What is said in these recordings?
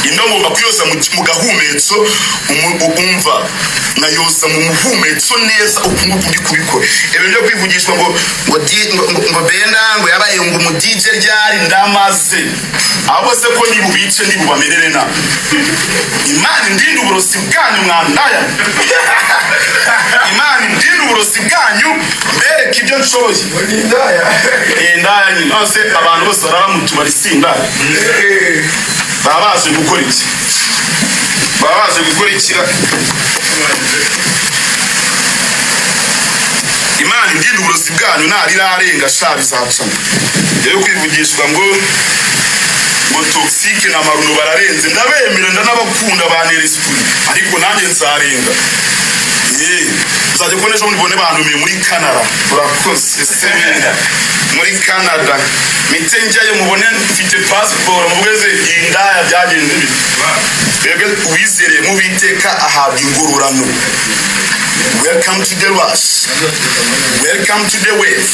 Ino ngomba kuyoza mu gahumetso, umva nkayoza mu muhumetso neza uku nguku ndi kubikora. Ibintu byo kwivugishwa ngo Benda ngo yabaye ngo umu DJ ryari, ndamaze. Ahubwo se ko nibubice, nibubamerere nabi, Imana indinde uburozi bwanyu mwandaya, Imana indinde uburozi bwanyu, mbereke ibyo nshoboye. Ni indaya. Indaya nyine nose abantu bose barara mu tubari si indaya? Baba baje gukora iki? Baba baje gukora iki? Imana indinde uburozi bwanyu, ntarirarenga sha, bizacana. Rero kwivugishwa ngo Toxxyk na Maruno bararenze, ndabemera, ndanabakunda, bantera esprit, ariko nanjye nzarenga. Uzajya kubona ejo bundi mbone bantumiye muri Canada. Urakoze ese muri Canada mite njyayo, mubone mfite pasiporo, mubweze indaya byagenze bite. Twebwe uwizereye mu Uwiteka ahabwa ingororano. Welcome to the rush, welcome to the wave.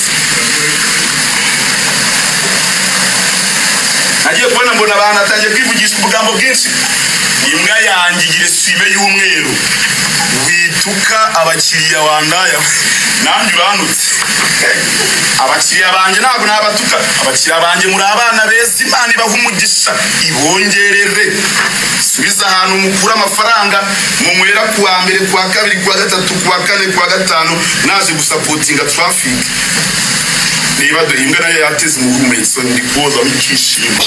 Nagiye kubona mbona abantu atangiye kwivugisha ubugambo bwinshi. Imbwa yanjye igira eswime y'umweru, wituka abakiriya wandaya, nanjye uranutse. Abakiriya banjye ntabwo nabatuka. Abakiriya banjye muri abana beza, Imana ibaha umugisha, ibongerere. Subiza ahantu mukura amafaranga munywera ku wa mbere, ku wa kabiri, ku wa gatatu, ku wa kane, ku wa gatanu, naje gusapotinga traffic. Niba dore imbwa nayo yateze umuhumetso, ndi kuwozamo ikishimo.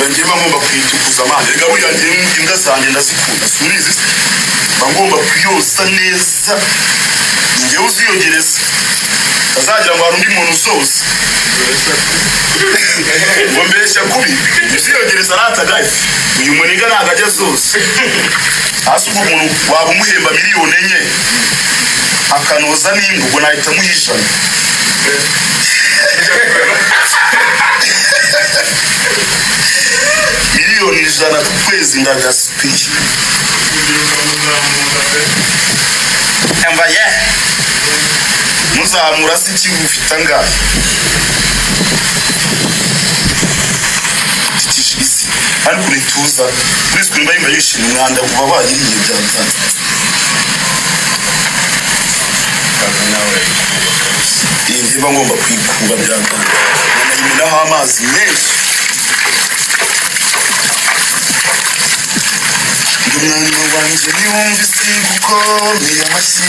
Njye mba ngomba kuyitukuza amazi. Reka buriya njye imbwa zanjye ndazikunda, subizi se? Mba ngomba kuyoza neza, njyewe uziyogereza azagira ngo hari undi muntu uzoza ngo mbeshya kubi. Uziyogereza arata guys, uyu muniga ntabwo ajya azoza hasi. Ubwo umuntu waba umuhemba 4 miliyoni akanoza n'imbwa, ubwo nahita amuha 100. 100 miliyoni ku kwezi ndagasupiye. Mva ye muzamura se ikigo ufite angahe? Titisha isi ariko urituza kuri screen, mba yumva yishimye, umwanda uba wayiriye byanzana. Iyi ngiyi mba ngomba kuyikuba byanzana, nkanayimenaho amazi menshi. Ndi umwana wanjye, niwumva isi gukomeye amashyi,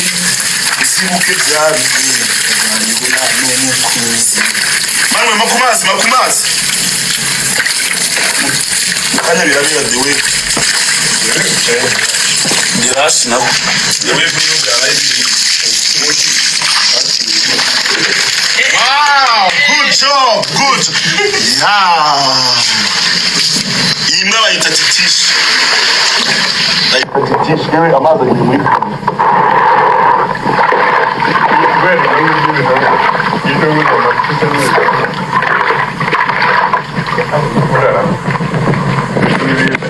uzibuke bya bihe tuganyeho nta n'umwe ukuzi. Manwe ma ku mazi, ma ku mazi mu kanya birabera the way the rush nako. Wow, good job, good. Yeah. Iyi mbwa bayita Titishi. Bayita Titishi, yewe amazi agiye muri kure. Kubera ibyo ngibyo bihaza iyo ubuze amacupa neza urara ni byiza.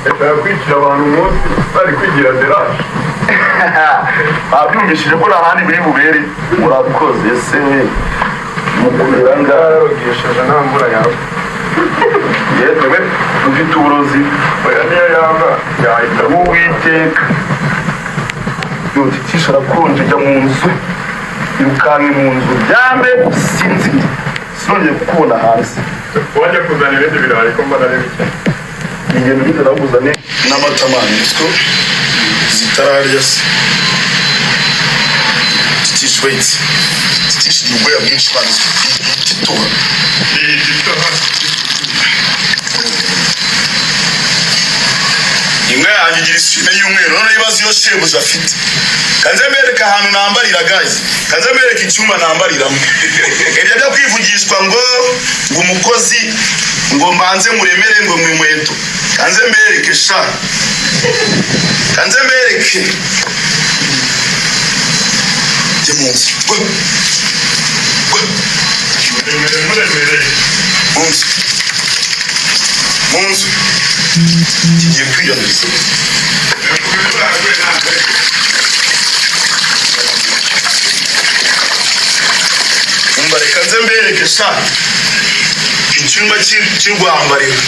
Leta yakwicira abantu umunsi bari kwigira deraje. Babyumvishije ko nta handi biri bubere. Murakoze ese we. Mukurira ngaha. Yararogesheje nta mvura yaba. Yewe ufite uburozi. Oya, niyo yaba yahita. Uwiteka. Yo Titishi arakonje, jya mu nzu. Irukanke mu nzu uryame usinzire. Sinongeye kukubona hanze. Wajya kuzana ibindi birayi ko mbona ari bike? Ingendo bite ndaguzane n'amata mani siko zitararya se. Titishi, wait, Titishi ni ubwoya bwinshi bandi tituba. Ni gito. Imbwa yanjye igira isume y'umweru, none ibibazo iyo shebuja afite. Kanze mbereke ahantu nambarira guys, kanze mbereke icyumba nambariramo. Ibyo byo kwivugishwa ngo umukozi ngo mbanze muremere ngo mu inkweto, kanze mbereke sha, kanze mbereke. Jya mu nzu. Go. Go. Muremere, muremere. Mu nzu, mu nzu, kigiye kwiyanduriza. Umva, reka nze mbereke. sha icyumba cy'urwambariro.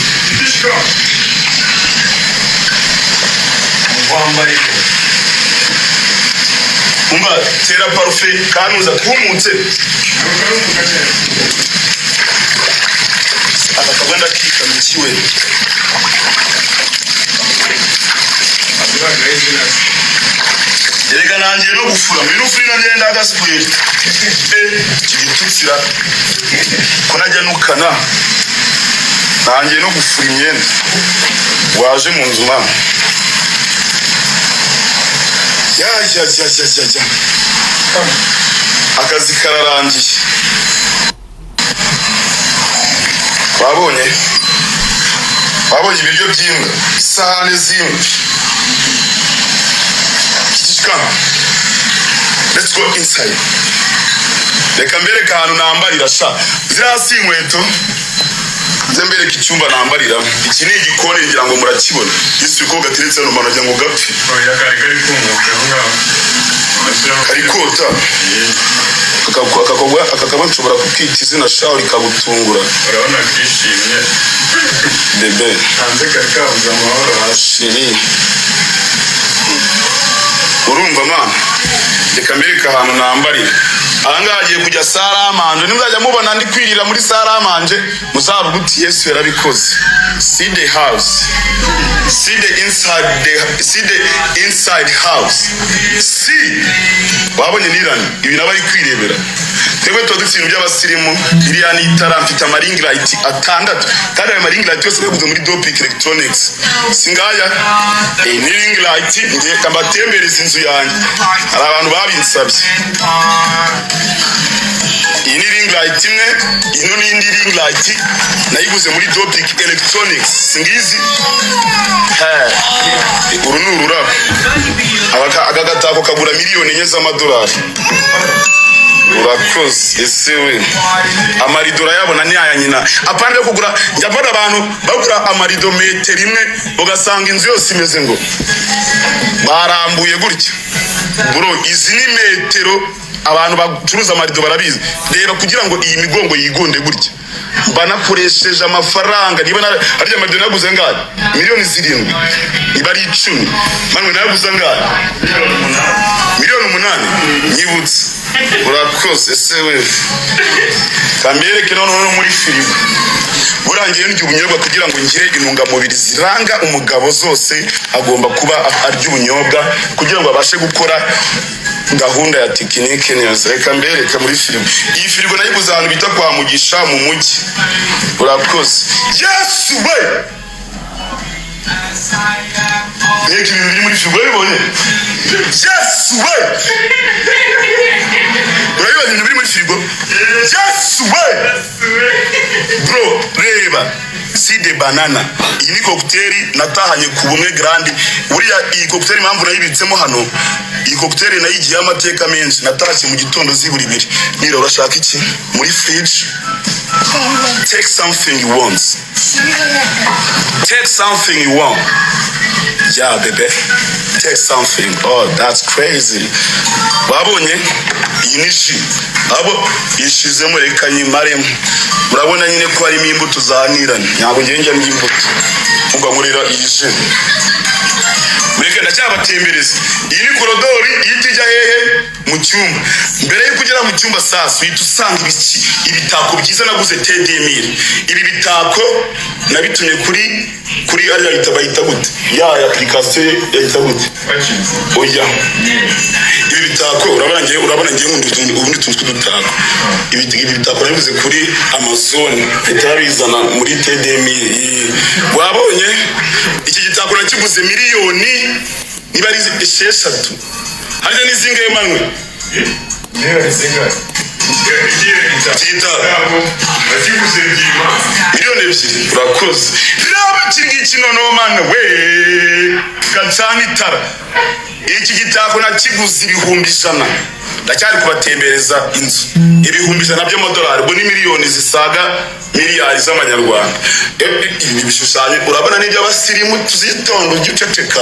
Rwambariro. Umva, tera parufe kanuza twumutse. Aka kagwa ndakikana ikiwe. Erega nangiye no gufura muri rufuri nanjye ndagaswera. Iki gitutsira ko najya nukana, nangiye no gufura imyenda. Waje mu nzu mama. Ya ya ya ya ya ya, akazi kararangiye. Wabonye, wabonye ibiryo by'imbwa, isahani z'imbwa. Come. Let's go inside. Reka mbereke ahantu nambarira sha. Ziriya si inkweto. Nze mbereke icyumba nambarira. Iki ni igikoni, ngira ngo murakibona. Yesu, ko gateretse hano mano ngo gapfe. Oya, kari kari kumuka aho ngaho. Kari kota. Aka kaba nshobora kukita izina sha rikagutungura. Urabona kishimye. Bebe. Hanze kari kabuze amahoro hasi. Chérie. Urumva mwana, reka mbereke ahantu nambarira. Ahangaha hagiye kujya salle à manger. Nimuzajya mubona ndi kwirira muri salle à manger, muzavuga uti Yesu yarabikoze. See the house, see the inside, the see the inside house, see. Wabonye nirani ibi nabo ari kwirebera. Twebwe tuba dufite ibintu by'abasirimu. Iriya ni itara, mfite ama ring light atandatu, kandi ayo ma ring light yose naguze muri Dopic Electronics. Singaya, ni ring light. Ngiye mbatembereza inzu yanjye, hari abantu babinsabye. Iyi ni ring light imwe, ino ni indi ring light nayiguze muri Dopic Electronics. Singizi. He, uru ni ururabo. Aka gatako kagura miliyoni 4 z'amadolari. Urakoze. Ese we, amarido urayabona? Ni aya nyina. Apana yo kugura, njya mbona abantu bagura amarido metero imwe, ugasanga inzu yose imeze ngo barambuye gutya. Bro, izi ni metero, abantu bacuruza amarido barabizi. Reba, kugira ngo iyi migongo yigonde gutya banakoresheje amafaranga. Niba harya amarido naguze angahe? Miliyoni 7, niba ari 10. Manwe naguze angahe? Miliyoni 8, nyibutse. Urakoze. Ese we, kambereke noneho no muri firigo. Burangiye ndya ubunyobwa kugira ngo ngire intungamubiri ziranga umugabo zose. Agomba kuba arya ubunyobwa kugira ngo abashe gukora gahunda ya tekinike neza. Reka mbereke muri firigo. Iyi firigo nayiguze ahantu bita kwa Mugisha mu mujyi. Urakoze. Yesu we, mbega ibintu biri muri firigo! Urabibonye? Yesu we, urabibonye ibintu biri muri firigo? Yesu we, bro, reba, see the banana. Iyi ni cocktail natahanye ku Bumwe Grande. Buriya iyi cocktail, impamvu nayibitsemo hano, iyi cocktail nayigiyeho amateka menshi. Natashye mu gitondo zibura ibiri. Nira, urashaka iki muri fridge? Take something you want, take something you want. Yeah baby, take something. Oh, that's crazy. Wabonye iyi ni jus abo yishizemo? Reka nyimaremo. Murabona nyine ko harimo imbuto za nirani. Ntabwo ngiye njya ndya imbuto. Umva, nkorera iyi jus. Mureke ndacyabatembereza. Iyi ni korodori ihita ijya hehe? Mu cyumba. Mbere yuko ugera mu cyumba sasa, uhita usanga ibiki? Ibitako byiza naguze tedemire. Ibi bitako nabitumye kuri ariya yita, bayita gute ya application, yayita gute? Oya, ibi bitako urabona ngiye nkunda ubundi tuntu tw'udutako. Ibi bitako nabivuze kuri Amazon, bahita babizana muri tedemire. Wabonye iki gitako? Nakiguze miliyoni niba ari 6 harya n'izingahe, manwe? Miliyoni zingahe? Iki gitako. Nakiguze byima. Miliyoni 2. Urakoze. Raba iki ngiki noneho mana we, gacana itara. Iki gitako nakiguze 100,000. Ndacyari kubatembereza inzu. 100,000 by'amadolari, ubwo ni miliyoni zisaga miliyari z'amanyarwanda. Ibi bishushanyo urabona ni iby'abasirimu. Tuzitonda, ujye uceceka.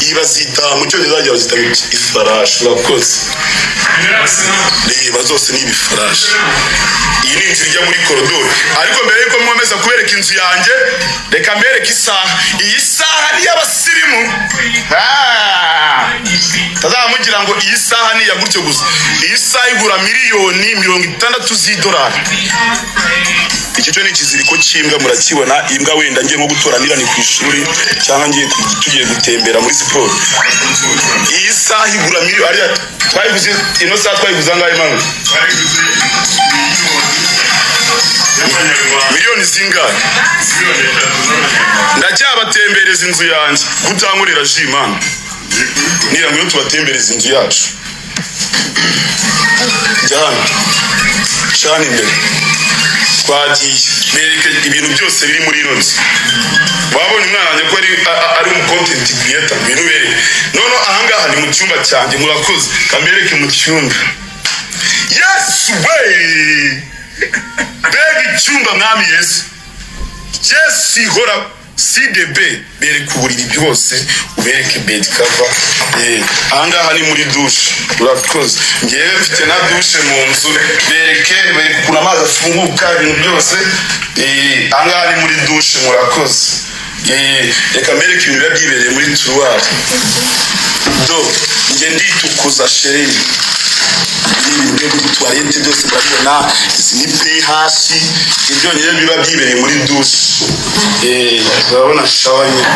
Iyi bazita mu Cyongereza, bazita ifarashi. Urakoze. Reba, zose ni ibifarashi. Iyi ni inzira ijya muri korodoro. Ariko mbere yuko nkomeza kubereka inzu yanjye, reka mbereke isaha. Iyi saha ni iy'abasirimu. Ah! Tazamugira ngo iyi saha ni iya gutyo gusa. Iyi saha igura miliyoni 60 z'idolari. Iki cyo ni ikiziriko cy'imbwa, murakibona. Imbwa wenda ngiye nko gutora nirani ku ishuri, cyangwa ngiye tugiye gutembera muri siporo. Iyi saha igura miliyoni, ariya twayiguze. Ino saha twayiguze angahe, mama? Twayiguze miliyoni y'amanyarwanda. Miliyoni zingahe? Miliyoni 3 z'amanyarwanda. Ndacyabatembereza inzu yanjye. Kutankorera ji, mana nira, ngwino tubatembereza inzu yacu. Jya hano, cana imbere. Twagiye, bereke ibintu byose biri muri ino nzu. Wabonye umwana wanjye ko ari umu content creator. Ngwino ubereke. None ahangaha ni mu cyumba cyanjye. Murakoze. Kambereke mu cyumba. Yesu we, mbega icyumba! Mwami Yesu, Yesu ihora CDB. Bereka uburiri byose, ubereke bed cover. Ahangaha ni muri douche. Urakoze. Ngewe mfite na douche mu nzu. Bereke, bereke ukuntu amazi afunguka, ibintu byose. Ahangaha ni muri douche. Murakoze. Reka mbereke ibintu biba byibereye muri tiroir. Do, njye nditukuza, chérie. Ibi ni ibintu toilette byose murabibona. Izi ni pH, ibyonyine biba byibereye muri douche. Urabona shower nyine.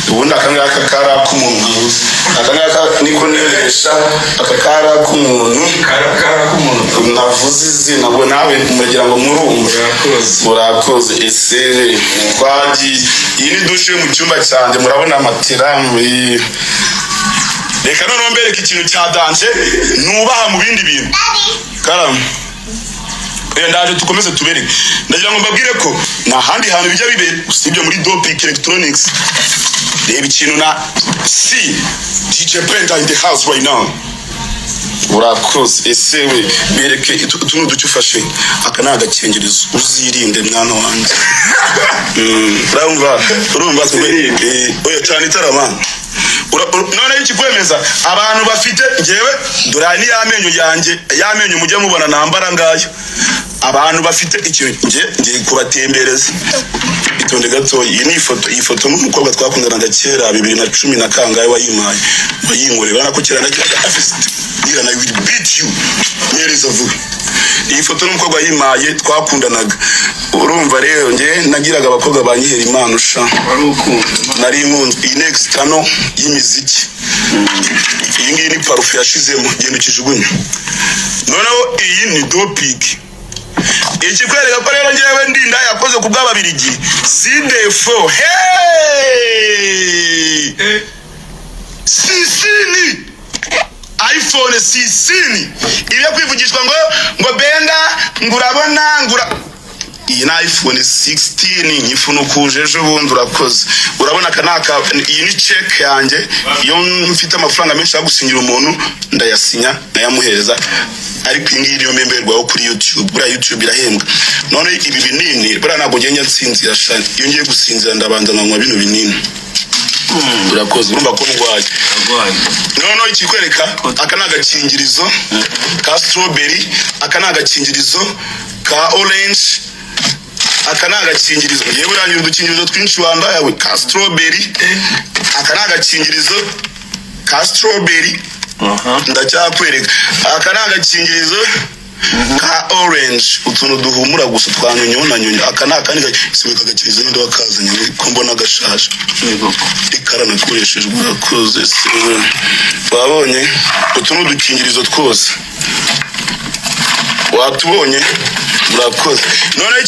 Ubundi aka ngaka kari ak'umuntu ntabuze. Aka ngaka niko niresha. Aka kari ak'umuntu. Kari ak'umuntu. Navuze izina ngo nawe muragira ngo murumva. Murakoze. Murakoze. Ese twagiye? Iyi ni douche yo mu cyumba cyanjye. Murabona matera. Reka noneho mbereke ikintu cya danger nubaha mu bindi bintu. Karamu. Ndaje tukomeze tubereke. Ndagira ngo mbabwire ko nta handi hantu bijya bibera usibye muri Dopic Electronics. Reba ikintu na si DJ Brenda in the house right now. Urakoze. Ese we, bereke utu duce ufashe. Aka ni agakingirizo, uzirinde mwana wanjye. Urumva, urumva? Oya, cana itara, man. Noneho ikikwemeza abantu bafite, ngewe dore aya ni y'amenyo yanjye, y'amenyo mujya mubona nambara ngayo. Abantu bafite ikintu, nge ngiye kubatembereza. Itonde gatoya. Iyi ni ifoto. Iyi foto n'umukobwa twakundanaga kera, 2010 na kangahe, wayimpaye, wayinkorera. Urabona ko kera nagiraga afite ngira na will beat you. Mpereza vuba. Iyi foto n'umukobwa wayimpaye twakundanaga. Urumva rero, nge nagiraga abakobwa banyihera impano sha. Wari ukunda. Nari nkunzwe. Iyi ni external y'imiziki. Iyi ngiyi ni parufe yashizemo, genda ukijugunye. Noneho iyi ni dopig. Ikikwereka ko rero ngewe ndinda yakoze ku bw'Ababirigi, sidefo hey sisini iPhone sisini. Ibyo kwivugishwa ngo Benda, ngo urabona, ngo iyi ni iPhone 16 nyifunukuje ejo bundi. Urakoze. Urabona aka ni aka, iyi ni check yanjye. Iyo mfite amafaranga menshi yo gusinyira umuntu, ndayasinya ndayamuhereza. Ariko iyi ngiyi niyo memberwaho kuri YouTube. Buriya YouTube irahembwa. None ibi binini, buriya ntabwo ngenda nsinzira sha. Iyo ngiye gusinzira ndabanza nkanywa bino binini. Urakoze. Urumva ko ndwaye. Arwaye. Noneho ikikwereka, aka ni agakingirizo ka strawberry, aka ni agakingirizo ka orange, aka ni agakingirizo, yewe urangira udukingirizo twinshi wambaye we, ka strawberry. Aka ni agakingirizo ka strawberry. Ndacyakwereka. Aka ni agakingirizo ka orange, utuntu duhumura gusa twa nyonyo na nyonyo. Aka ni akandi agakingirizo. Ninde wakazanye ko mbona gashaje? Yego. Ikara nakoreshejwe. Urakoze. Se wabonye utu ni udukingirizo twose watubonye? Murakoze. None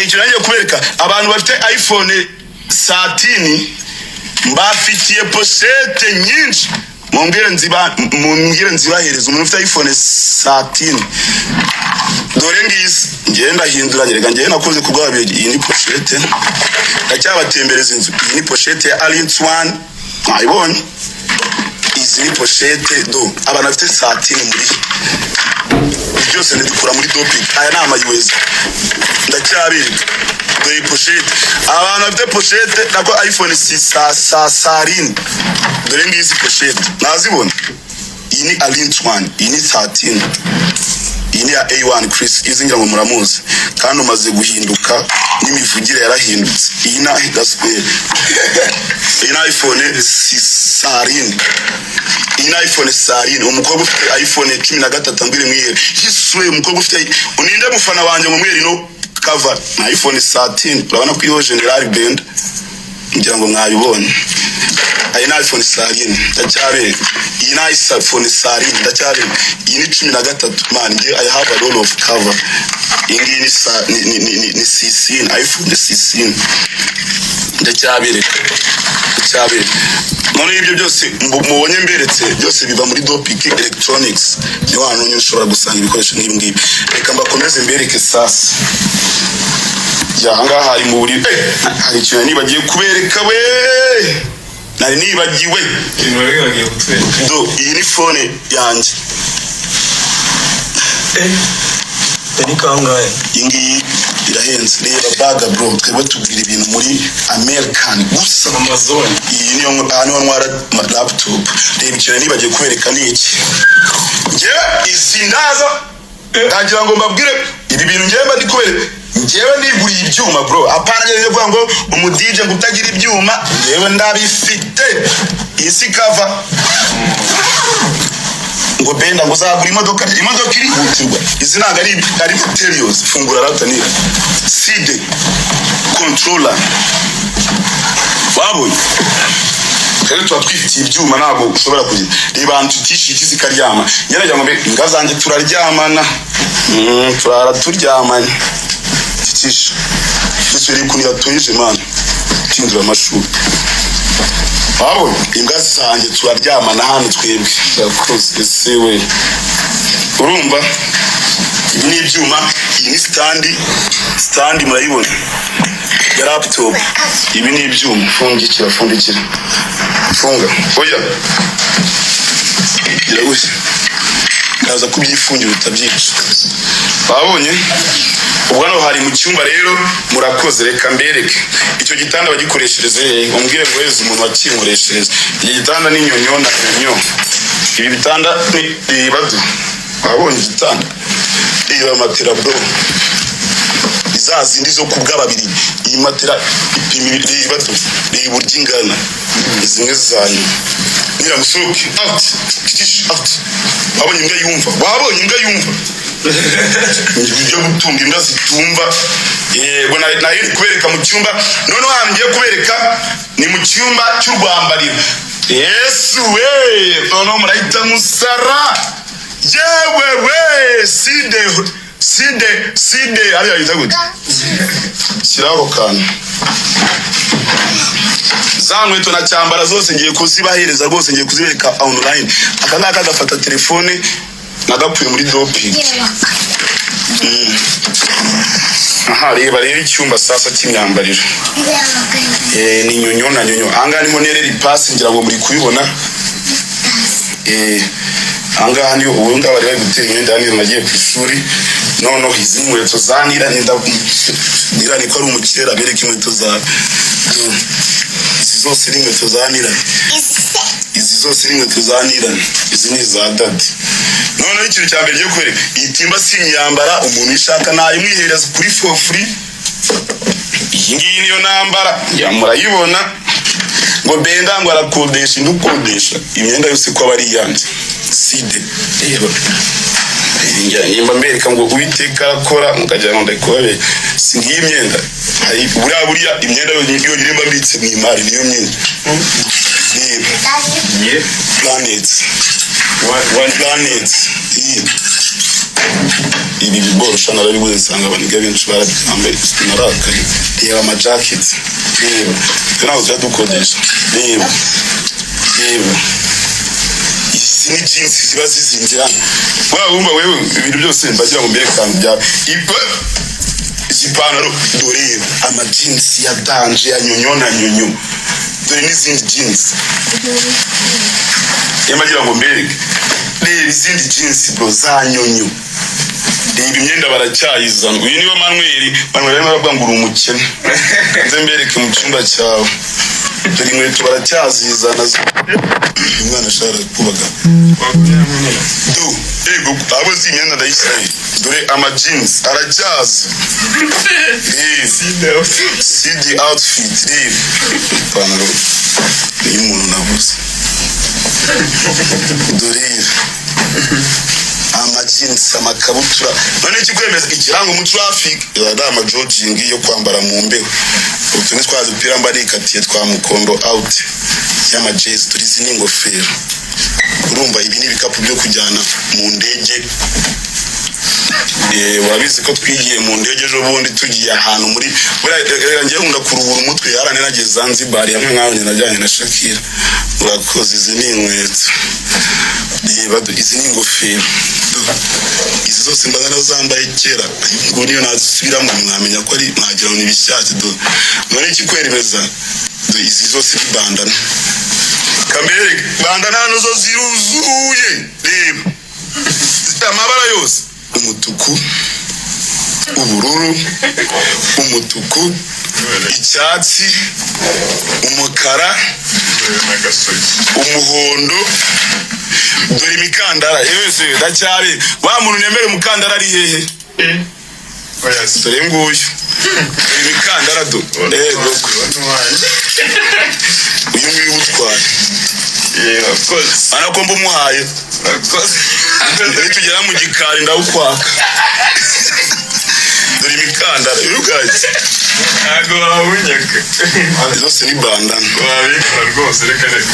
iki nanjye kubereka, abantu bafite iPhone 13, mbafitiye pochette nyinshi. Mumbwire nzibahereza. Umuntu ufite iPhone 13, dore ngizi. Ngewe ndahinduranye. Reka, ngewe nakoze ku bw'ababiri. Iyi ni pochette. Ndacyabatembereza inzu. Iyi ni pochette ya Alliance One, mwayibonye. Izi Izi ni pochette. Do abantu bafite 13 muri ibi byose ndabikura muri Doping. Aya ni ama US, ndacyabika. Dore pochette, abantu bafite pochette nako iPhone 6 sa sarine. Dore ngizi pochette, nazibona. Iyi ni Alint 1, iyi ni 13, iyi ni ya A1 Chris. Izi ngira ngo muramuzi, kandi umaze guhinduka n'imivugire yarahindutse. Iyi ni Gaspel, iyi ni iPhone 6 sarine, iyi ni iPhone sarine. Umukobwa ufite iPhone 13 ambwire mwihere. Yesu, umukobwa ufite, uninde mufana wanjye ngo mwere ino cover na iPhone 13. Urabona ko iriho General Benda, ngira ngo mwabibonye. Iyi ni iPhone sarine, ndacyabereka. Iyi ni iPhone sarine, ndacyabereka. Iyi ni 13. Man, nge I have a lot of cover. Iyi ngiyi ni sa ni ni ni, ni, ni 16, iPhone 16, ndacyabereka, ndacyabereka. None ibyo byose mubonye mberetse byose biva muri Doping Electronics. Niho hantu nyine ushobora gusanga ibikoresho nk'ibi ngibi. Reka mbakomeze mbereke. Sasa ya ahangaha hari mu buriri. Hari ikintu nibagiye kubereka we, nari nibagiwe. Ibintu bari bagiye kutwereka. Do iyi ni phone yanjye. Yari kangahe? Iyi ngiyi irahenze. Reba baga bro, twebwe tugura ibintu muri American gusa. Amazon. Iyi niyo, aha niho ntwara laptop. Reba, ikintu nibagiye kubereka ni iki. Njyewe izi ndaza ndagira ngo mbabwire ibi bintu. Njyewe mba ndi kubereka, njyewe niguriye ibyuma bro, apana njyewe kuvuga ngo umu DJ ngo utagira ibyuma. Njyewe ndabifite. Iyi si cover ngo Benda ngo uzagura imodoka, imodoka irihutirwa. Izi ntabwo ari materials. Fungura ratanira CD controller. Wabonye rero tuba twifitiye ibyuma, ntabwo ushobora kugira. Reba ahantu tutishyuye iki zikaryama. Njye ngo mbe imbwa zanjye turaryamana. Turara turyamanye. Titisha ndetse reba ukuntu yatoyeje man, tindura amashuka. Wabonye imbwa zanjye turaryamana hano twebwe. Yakoze ese we? Urumva ibi ni ibyuma. Iyi ni stand, stand murayibona ya laptop. Ibi ni ibyuma. Fungikira, fungikira, funga. Oya, gira gutya, ndaza kubyifungira utabyica. Babonye ubwo hano hari mu cyumba. Rero murakoze. Reka mbereke icyo gitanda bagikoreshereze hehe. Umbwire ngo heza umuntu wakinkoreshereza iki gitanda ni nyonyo na nyonyo. Ibi bitanda ni reba du, wabonye igitanda? Reba matera bro, za zindi zo kubwa babiri. Iyi matera ipima reba du, reba uburyo ingana. Zimwe zanyu nyiramusohoke out, tish out. Wabonye imbwa yumva? Wabonye imbwa yumva? Ibyo gutunga imbwa zitumva. Yego, nayo iri kubereka mu cyumba. Noneho ahantu ngiye kubereka ni mu cyumba cy'urwambariro. Yesu we, noneho murahita musara. Yewe we, side side side, ariya yita gute? Shyiraho ako kantu. Za nkweto na cyambara zose ngiye kuzibahereza rwose, ngiye kuzibereka online. Aka ngaka gafata telefone, nagakuye muri Doping. Aha reba rero icyumba sasa cy'imyambariro. Ni nyonyo na nyonyo. Ahangaha niho nerera ipasi, ngira ngo muri kubibona. Ahangaha niho ubu ngaba bari bari gutera imyenda ya Nira nagiye ku ishuri. Noneho izi nkweto za Nira, Nira niko ari umukera, bereka inkweto za. Izi zose ni inkweto za Nira, izi zose ni inkweto za Nira, izi ni iza daddy. Noneho ikintu cya mbere cyo kwereka, iyi timba sinyambara. Umuntu uyishaka nayimwihereza kuri for free. Iyi ngiyi niyo nambara ya, murayibona. Ngo Benda ngo arakodesha indi, ukodesha imyenda yose ko aba ari iyanjye. Side, reba. Nimba mbereka ngo Uwiteka arakora, mukagira ngo ndakubabere. Si ngiyi imyenda? Hari buriya imyenda yonyine mba mbitse mu imari, niyo myenda. Reba. Yeah. Planet. One. Planet. Iyi, ibi biborosha narabiguze, nsanga abaniga benshi barabyambaye, narakaye. Reba amajaketi, reba. Twe ntabwo tujya dukodesha. Reba, reba, izi ni jeans ziba zizinze hano. Waba wumva wewe ibintu byose mbagira ngo mberekane byawe. Izi pantaro, dore amajinsi ya danger ya nyonyo na nyonyo. Dore n'izindi jeans yamagira ngo mbereke. Reba izindi jeans, bro, za nyonyo. Reba imyenda baracyayizana. Uyu niwe Manuel. Manuel arimo aravuga ngo uri umukene. Nze mbereke mu cyumba cyawe. Dore inkweto baracyazizana. Umwana ashaka kubaga du. Ego, abo si imyenda ndayishyira. Dore ama jeans aracyaza. Reba, see the outfit. Reba ipantaro y'umuntu navuze. Dore ama jeans, amakabutura. None ikikwemeza ikiranga mu traffic ari ama jogging yo kwambara mu mbeho. Utu ni twa dupira mba nikatiye twa mukondo out y'amajezi. Dore izi ni ingofero. Urumva, ibi ni ibikapu byo kujyana mu ndege. Urabizi ko twigiye mu ndege ejo bundi, tugiye ahantu muri buriya. Ngiye nkunda kuruhura umutwe. Yarane nageze Zanzibar hamwe mwabonye najyanye na Shakira. Urakoze. Izi ni inkweto. Reba, izi ni ingofero. Izi zose mba narazambaye kera. Ngo niyo nazisubiramo mwamenya ko ari, mwagira ngo ni ibishyashya. Do, none ikikweremeza, do, izi zose ni bandana. Kamere bandana hano zo ziruzuye. Reba, zifite amabara yose: umutuku, ubururu, umutuku, icyatsi, umukara, umuhondo. Dore imikandara yose ndacyabe. Wa muntu nemere umukandara ari hehe? Dore nguyu. Dore imikandara, do. Ego, uyu nguyu utwaye ariko mba umuhaye. Nitugera mu gikari ndawukwaka. Dore imikandara, you guys. Ntabwo wawunyaka. Zose ni bandana. Wabikora rwose, reka reka.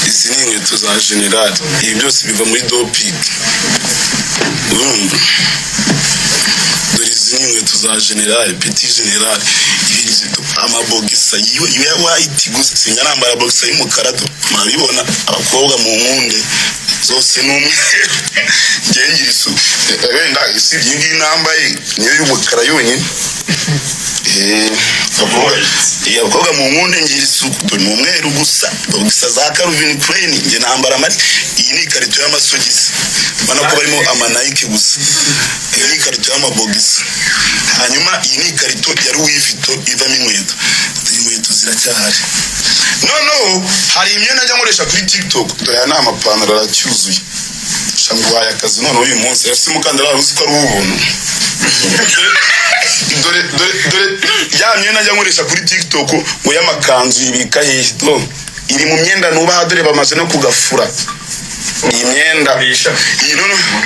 Izi ni inkweto za general. Ibi byose biva muri doping, urumva. Dore izi ni inkweto za general, petit general. Ibi amabogisa ya white gusa. Sinjya nambara bogisa y'umukara. Do, murabibona, abakobwa mu nkunde, zose ni umweru. Ngewe ngira isuku. Wenda usibye iyi ngiyi nambaye, niyo y'umukara yonyine. Abakobwa mu nkunde, ngira isuku. Dore ni umweru gusa, bogisa za Calvin Klein. Njye nambara amari. Iyi ni ikarito y'amasogisi, ubona ko barimo ama Nike gusa. Iyi ni ikarito y'amabogisi. Hanyuma iyi ni ikarito ya Louis Vuitton ivamo inkweto. Inkweto ziracyahari. Noneho hari imyenda njya nkoresha kuri TikTok. Dore aya ni amapantaro, aracyuzuye. Nguhaye akazi noneho uyu munsi. Ese umukandara wari uzi ko ari uw'ubuntu? Dore, dore, dore ya myenda njya nkoresha kuri TikTok. Ngo y'amakanzu ibika hehe? Do, iri mu myenda nubaha. Dore bamaze no kugafura iyi myenda. Iyi noneho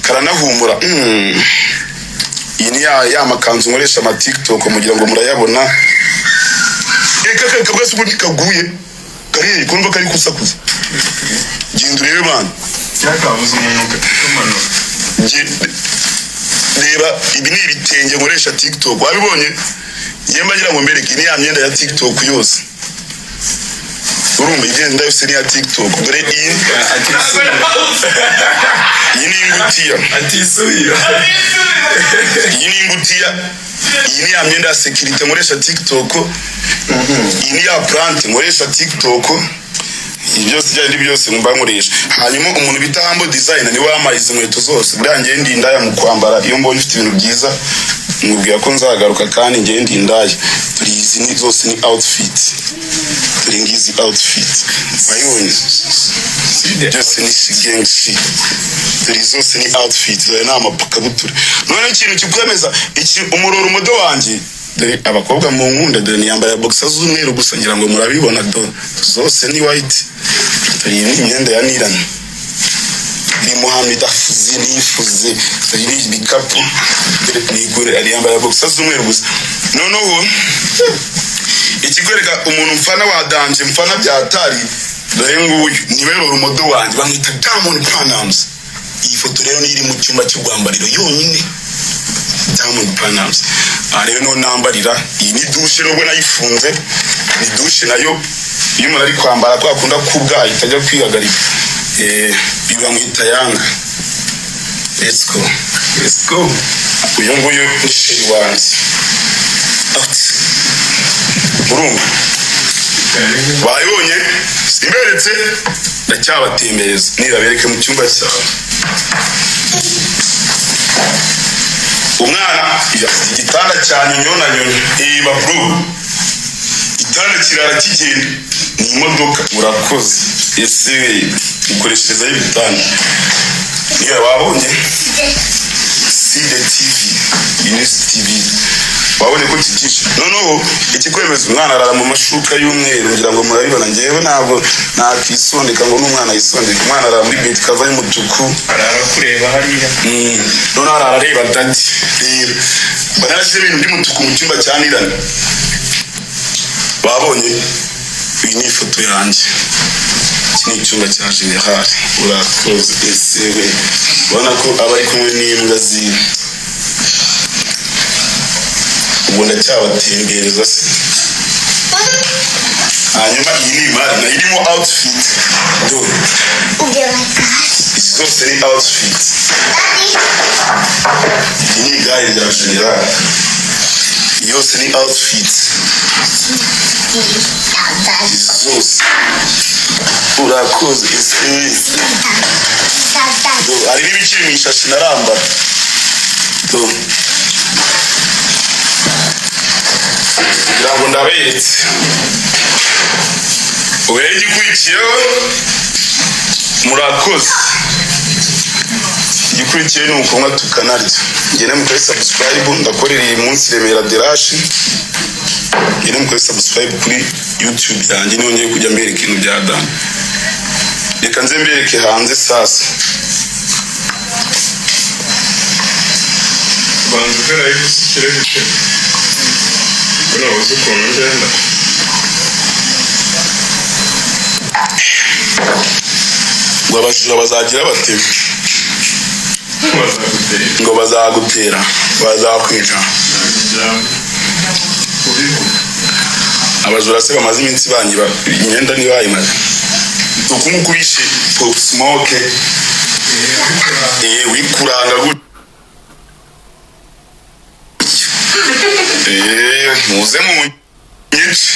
karanahumura. Iyi ni ya makanzu nkoresha ama TikTok, mugira ngo murayabona. Eka kaka bwese ubundi kaguye kari kumva kari kusakuza. Genda urebe, bana. Cyakabuze umuntu kamanura. Reba, ibi ni ibitenge nkoresha TikTok, wabibonye? Ngiye mbagira ngo mbereke. Ni ya myenda ya TikTok yose, urumva, igenda yose ni iya TikTok. Dore iyi, iyi ni ingutiya. Atisubira. Iyi ni ingutiya. Iyi ni ya myenda ya sécurité nkoresha TikTok. Iyi ni ya plante nkoresha TikTok. Ibi byose, ibyo ari byose mba nkoresha. Hanyuma umuntu bita Humble Design niwe wampaye izi nkweto zose. Buriya ngewe ndi indaya mu kwambara. Iyo mbonye ufite ibintu byiza mubwira ko nzagaruka, kandi ngewe ndi indaya. Dore izi ni zose ni outfit. Dore ngizi outfit, wayibonye? Byose ni gang shit. Dore zose ni outfit. Dore ni amakabutura. None ikintu kikwemeza iki, umuroro umudo wanjye. Dore abakobwa mu nkunda, dore niyambara boxer z'umweru gusa, ngira ngo murabibona. Do, zose ni white. Dore iyi ni imyenda ya Niran, ni Muhammed afuze nifuze. Dore ni ibikapu. Dore nigure ari yambara boxer z'umweru gusa. Noneho ikikwereka umuntu mfana wa danger, mfana bya hatari, dore nguyu niwe role model wanjye, bamwita Diamond Platnumz. Iyi foto rero niyo iri mu cyumba cy'urwambariro yonyine, Diamond Platnumz. Aha rero niho nambarira. Iyi ni douche, nubwo nayifunze, ni douche nayo. Iyo umuntu ari kwambara kwa kunda kubwa ahita ajya kwihagarika. Bamwita Yanga. Let's go. Let's go. Uyu nguyu ni chéri wanjye. Out. Urumva Bayibonye, simberetse, ndacyabatembereza nibabereke mu cyumba cyawe. Umwana afite igitanda cya nyonyo na nyonyo, reba bro, igitanda kirara kigenda ni imodoka. Murakoze. Ese ukoresherezaho ibitanda niba wabonye Side TV, Ines TV, wabonye ko kitishe. Noneho ikikwemeza, umwana arara mu mashuka y'umweru, ngira ngo murabibona. Ngewe ntabwo nakisondeka ngo n'umwana yisondeke. Umwana arara muri bed cover y'umutuku. Arara kureba hariya. Noneho arara areba daddy. Reba, mba narashyize ibintu by'umutuku mu cyumba cya Nirani. Babonye, iyi ni ifoto yanjye. Iki ni icyumba cya general. Urakoze. Ese we, ubona ko aba ari kumwe n'imbwa ziwe. Ubwo ndacyabatembereza se. Hanyuma iyi ni imari nayo irimo outfit. Dore izi zose ni outfit. Iyi ni igare rya general. Iyi yose ni outfit, izi zose. Urakoze. Ese dore hari n'ibikiri mu ishashi narambara. Dore, kugira ngo ndaberetse. Ubu rero igikurikiyeho, murakoze, igikurikiye ni ukunywa tukanarya. Ngende mukore subscribe. Ndakorera iyi munsi Remera Derashi. Ngende mukore subscribe kuri YouTube yanjye, niyo ngiye kujya mbereka ibintu bya dani. Reka nze mbereke hanze sasa. Banza ukora ushyire gute ko nabuze ukuntu ngenda. Ngo abajura bazagira bate? Bazagutera. Ngo bazagutera, bazakwica. Ijambo kubivuga. Abajura se bamaze iminsi banyiba imyenda ntibayimaze? Uku nguku bishe Pop Smoke. Wikuranga gutya. Muze mu nyinshi.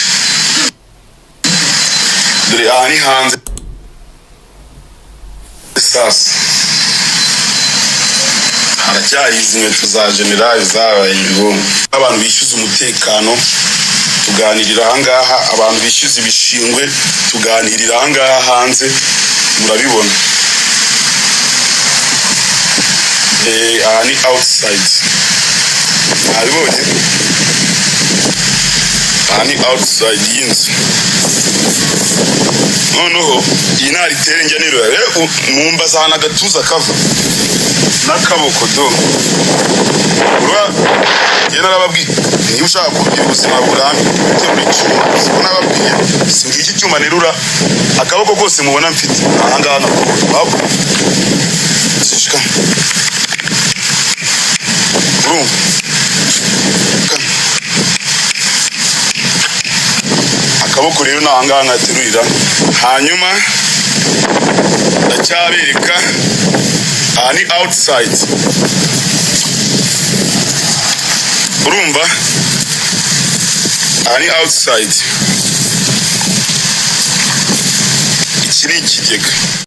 Dore aha ni hanze sasa. Haracyari izi nkweto za generali zabaye ibihumbi. Abantu bishyuza umutekano tuganirira ahangaha, abantu bishyuza ibishingwe tuganirira ahangaha hanze, murabibona. Aha ni outside, mwabibonye. Aha ni outside y'inzu. Noneho iyi ni aritere njya nirura rero, mwumva ahantu agatuza kava n'akaboko. Do ura njye narababwiye, niba ushaka kugira ubuzima burambye uterura icyuma. Siko nababwiye? Si ngiki icyuma nterura, akaboko kose mubona mfite aha ngaha nakuboko sishika. Urumva akaboko rero ni aha ngaha nkaterurira. Hanyuma ndacyabereka, aha ni outside. Urumva, aha ni outside. Iki ni ikigega.